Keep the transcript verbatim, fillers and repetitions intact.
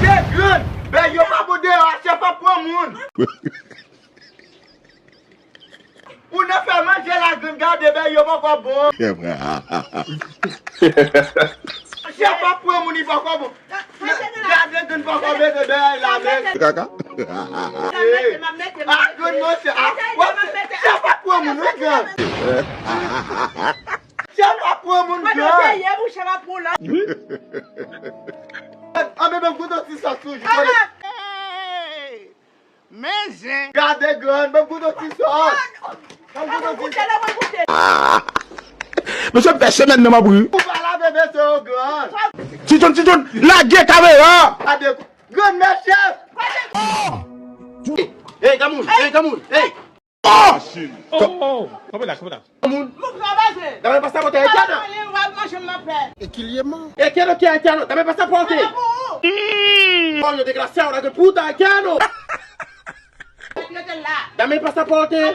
Gade grann, bèy yo pa bon deyò a, chèf ap pran moun. Ou nan fè manje la grann, gade bèy yo poko bon. Chèf ap pran moun, li poko bon. Gade grann poko mete bèy la men. Kaka. A grann monchè, a, wè, chèf ap pran moun wi grann. Chèf ap pran moun grann. An men ban m goute ti sòs toujou. Men zen. Gade grann, ban m goute ti sòs. Ban m goute ti sòs. Mesye, m fè semèn nan m ap ri. Ou pa lave veso yo grann. Ti John, Ti John, lage kamera. Gade grann men chèf. Ey, granmoun, ey, granmoun, ey. Oh! Kanpe la, kanpe la. Moun. Dame el pasaporte haitiano. Tranquilamente. Haitiano, que haitiano. Dame el pasaporte. Coño, desgraciado, la que puta haitiano. Dame el pasaporte.